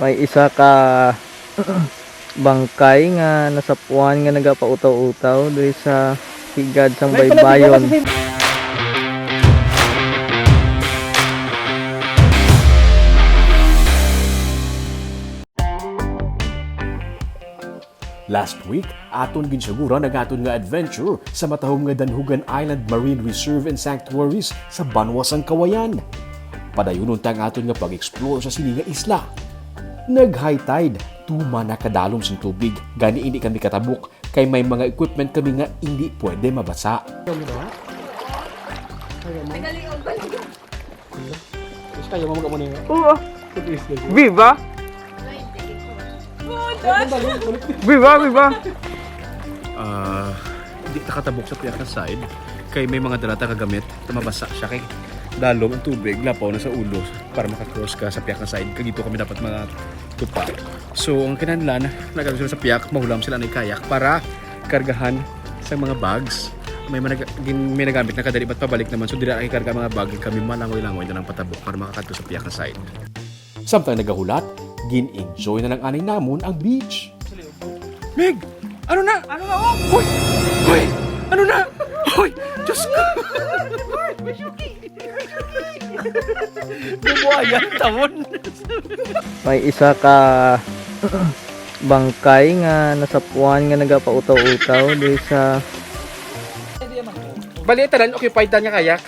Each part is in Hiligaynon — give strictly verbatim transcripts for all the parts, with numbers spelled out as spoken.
May isa ka bangkay nga nasapuan nga nagapautaw-utaw diri sa higad sang baybayon. Last week, aton ginsuguran ang aton nga adventure sa matahom nga Danhugan Island Marine Reserve and Sanctuaries sa Banwa sang Kawayan. Padayonon ta ang aton nga pag-explore sa sini nga isla. Nag-high tide, tuman na kadalom sing tubig, gani indi kami katabok kay may mga equipment kami nga indi pwede mabasa. Nagaliog ba lang? Gusto kayo, mamag-amo na yun. Oo. Viva! Viva, viva! Ah, di ta katabok sa pihak nga side kay may mga dala ta kagamit, ta mabasa siya kay dalom ang tubig, lapaw na sa ulo para maka-cross ka sa pihak nga side. Kay dito kami dapat matupa. So, ang kinahanglan, nagamit sila sa pihak, mahulam sila ni kayak para kargahan sa mga bags. May manag-, gin-, may nagamit na kadali, but pabalik naman. So, dira ay karga mga bag, kami malangoy-langoy na lang patabok para makakadto sa pihak nga side. Samtang nagahulat, gin-enjoy na lang anay namon ang beach. Mig! Ano na? Ano na, oh? Hoy! Hoy! Ano na? Hoy! Diyos ko! Nabuhayan, tawon. May isa ka bangkay nga nasapuan nga nagapautaw-utaw diri sa Bali, tanan occupied na nga kayak.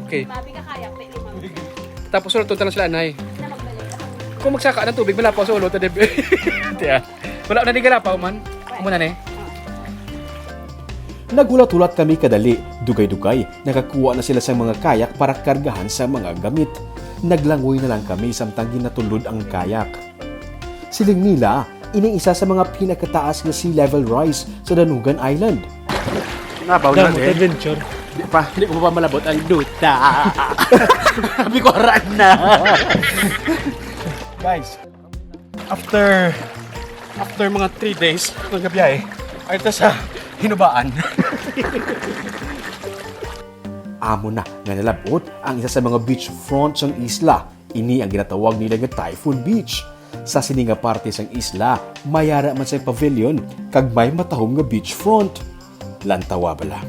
Okay. Mabi ka kaya, pwede mo. Tapos sulod tanan sila, anay. Na magbalik ako. Kung magsaka ng tubig, malapaw sa ulo, ta, debe. Tiya. Wala na di galapaw man. Amo na ni. Naghulat-hulat kami kadali, dugay-dugay, nakakuha na sila sa mga kayak para kargahan sa mga gamit. Naglangoy na lang kami samtang ginatulod ang kayak. Siling nila, ini isa sa mga pinakataas nga sea level rise sa Danugan Island. Nabaw na, Damo, eh. Adventure. Di pa, di ko pa malabot ang duta. Sabi ko, "Aran na." Guys, after, after mga three days ng gabiyahe, ay ito sa Hinubaan. Amo na nga nalabot ang isa sa mga beachfront sang isla. Ini ang ginatawag nila nga Typhoon Beach. Sa sini nga parte sang isla, may ara man sang pavilion kag may matahom nga beachfront. Lantawa bala.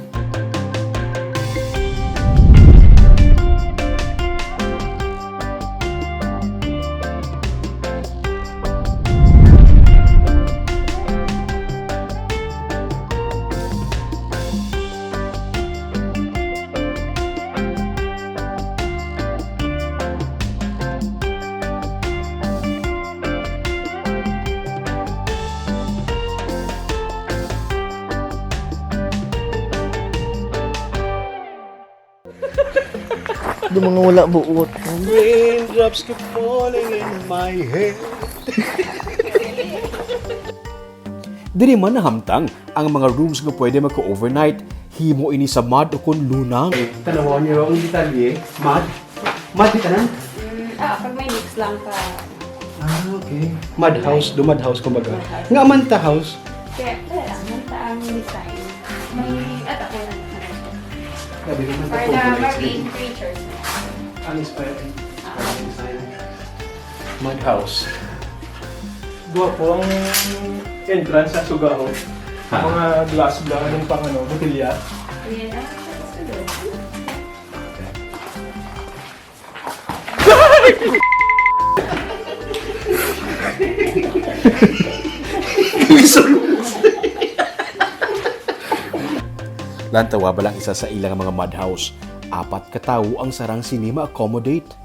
Di mga wala buot. Raindrops keep falling in my head. Diri man nahamtang ang mga rooms nga pwede magka-overnight. Himo ini sa mud o kon lunang. Tan-awa niyo ang detalye. Mud? Mud di tanan? Mm, ah, pag may mix lang pa. Ah, okay. Mud house, do mud house, kumbaga. Mud house. Nga man ta house? Kaya, wala lang, man ta ang design. May, at ako lang. Sabi ko, man ta. Para na complex. Marine creatures. Ang inspiring. Ah. Design. Mud house. Gwapo ang entrance sa sugaho. Ha? Mga glass, glass, anong pang ano, botelya. Ayan, ah, sa susunod. Lantawa bala ang isa sa ilang mga mud house. Apat ka tawo ang sarang sini ma-accommodate.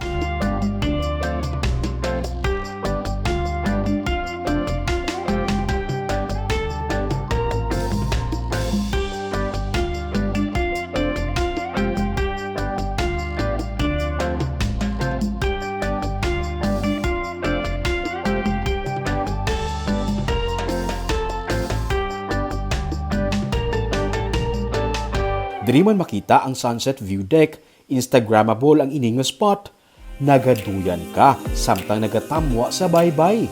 Diri man makita ang sunset view deck. Instagrammable ang ini nga spot. Nagaduyan ka samtang nagatamwa sa baybay.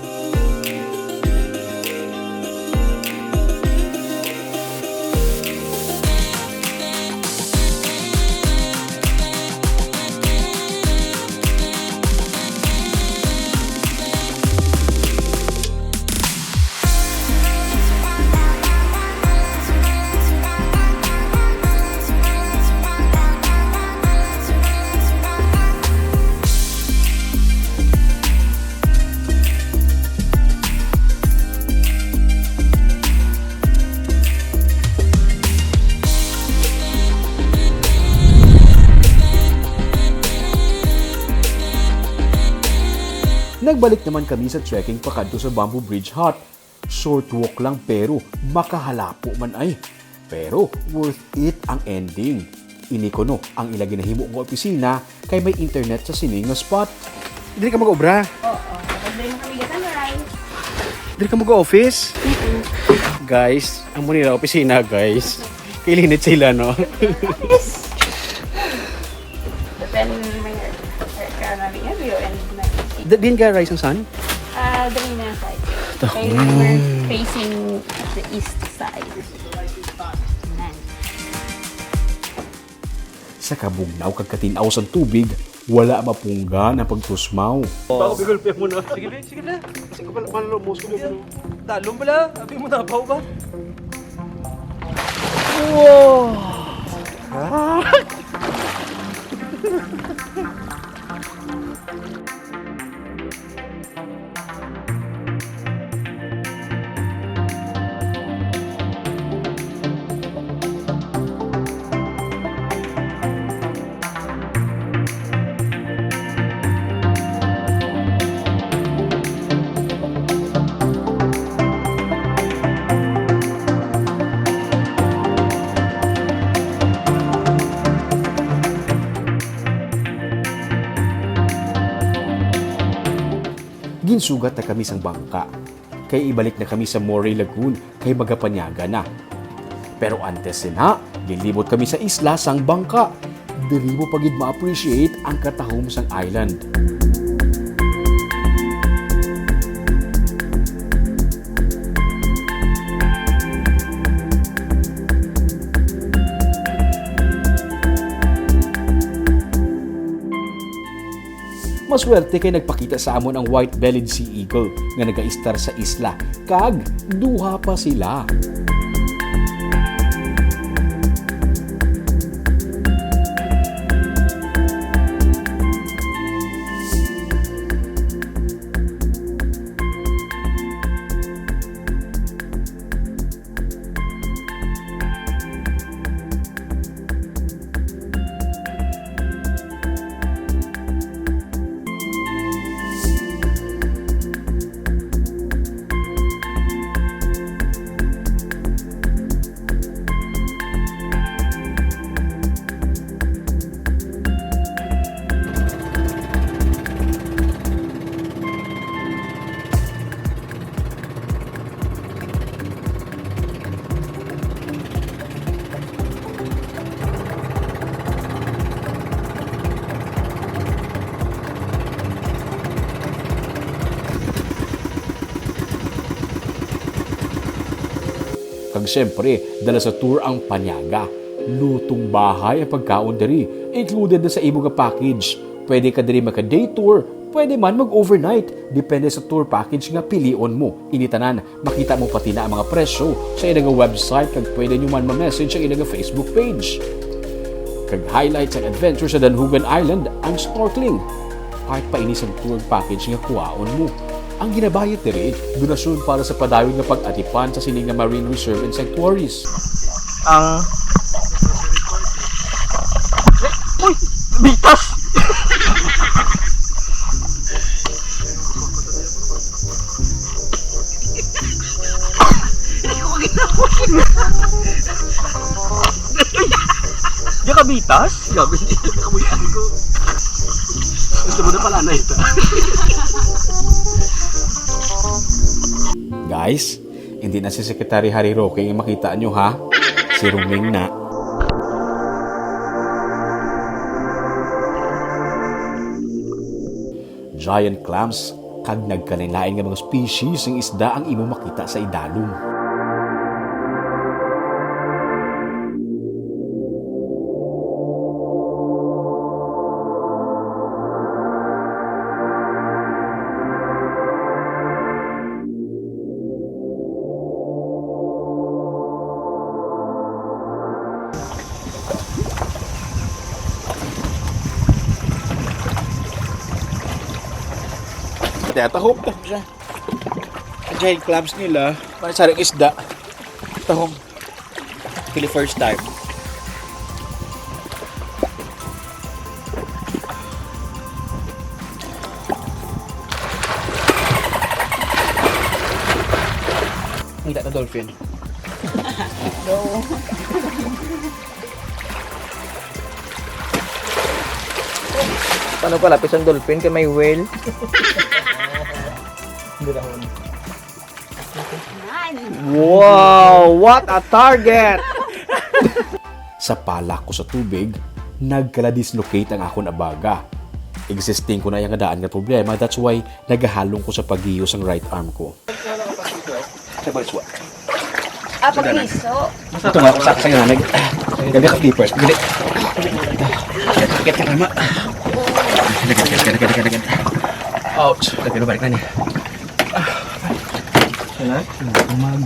Nagbalik naman kami sa trekking pakadto sa Bamboo Bridge Hut. Short walk lang pero makahalapo man ay. Pero worth it ang ending. Ini kuno ang ila ginahimo nga opisina kay may internet sa sini nga spot. Diri ka mag-obra? Oo. Kapag diri na kami ga-sunrise. Diri ka mag-office? Guys, amo nila opisina, guys. Kailinit sila, no? Yes. But then, may, kaya nga niya, you and my The, din ka rise ang sun? Ah, diri na side. Ito. Kaya we're facing the east side. Yan. Sa kabugnaw kag katin-aw sang tubig, wala mapunggan ang pagtusmaw. Bako, bigol, piyak mo na. Sige, be, sige na. Sige pala, pala, mo, sige, sige. Talon pala, abi mo na, bawo ba? Wow! Ginsugat na kami sang bangka, kay ibalik na kami sa Moray Lagoon kay magapanyaga na. Pero antes sina, lilibot kami sa isla sang bangka. Diri mo pa gid ma-appreciate ang katahom sang island. Maswerte kay nagpakita sa amon ang white-bellied sea eagle nga nagaistar sa isla, kag duha pa sila. Kag siyempre, dala sa tour ang panyaga. Lutong bahay ang pagkaon diri, included na sa imo nga package. Pwede ka diri maka-day tour, pwede man mag-overnight, depende sa tour package nga pilion mo. Ini tanan, makita mo pati na ang mga presyo sa ila nga website, kag pwede nyo man ma-message sa ila nga Facebook page. Kag highlight sang adventure sa Danhugan Island ang snorkeling. Part pa ini sang tour package nga kuhaon mo. Ang ginabayad diri, donasyon para sa padayon nga pag-atipan sa sini nga marine reserve and sanctuaries. Ang Uy! Bitas! Di ka bitas? Gabi, hindi ka kabuyan ko. Gusto mo na pala na ito. Guys, hindi na si Secretary Harry Roque ang makita nyo, ha? Si Ruming na. Giant clams kag nagkalainlain nga mga species sing isda ang imo makita sa idalom. Kaya tahom ta siya. Ang giant clams nila, may sarang isda. Tahom. Actually, first time. Ngita ta dolphin. Go. Paano pala, pisang dolphin kay may whale? Wow, what a target! Sa palak ko sa tubig, nagkala-dislocate ang akon abaga. Existing ko na iya nga daan nga problema, that's why nagahalong ko sa pagiyo sang right arm ko. Sa balswa. Ah, pagpiso. Ito nga, sa sa nga nag gabi ka flippers. Gabi. Sakit ka tama. Lagad, lagad, lagad, lagad, lagad. Ouch. Lagad, balik na niya. Sana? Mag.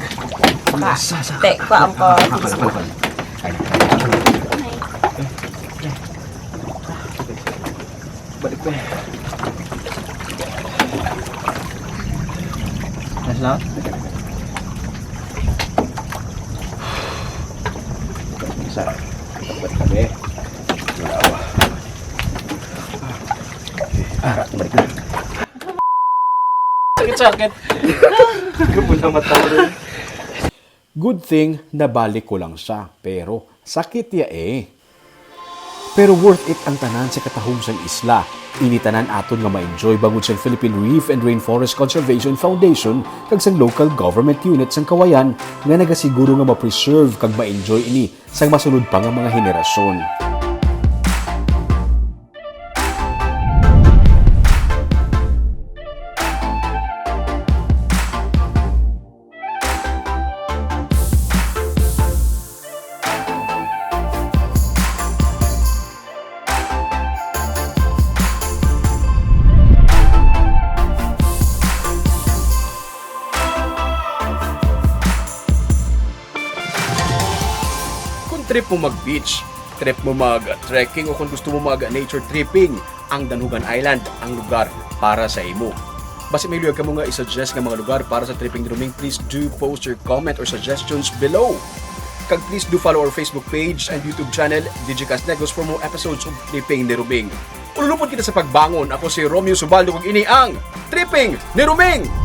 Sa, sa. Te, kuha ang ko. Pala, pala, pala. Ay. Balik ko. Nice na? Isa. Balik kami. Wala ba? Ara, balik na. Sakit-sakit. Kapag namatalo. Good thing, nabalik ko lang siya. Pero, sakit ya eh. Pero worth it ang tanan sa katahom sang isla. Ini tanan aton nga ma-enjoy bangod sang Philippine Reef and Rainforest Conservation Foundation kag sang local government unit sang Kawayan nga nagasiguro nga ma-preserve kag ma-enjoy ini sang masunod pa nga mga henerasyon. Kung trip mo mag-beach, trip mo mag-trekking o kung gusto mo mag-nature tripping, ang Danhugan Island ang lugar para sa imo. Basi may luyag kamo nga i-suggest nga mga lugar para sa tripping ni Roming, please do post your comment or suggestions below. Kag please do follow our Facebook page and YouTube channel, Digicast Negros, for more episodes of Tripping ni Roming. Ululupod kita sa pagbangon. Ako si Romeo Subaldo, kag ini ang Tripping ni Roming!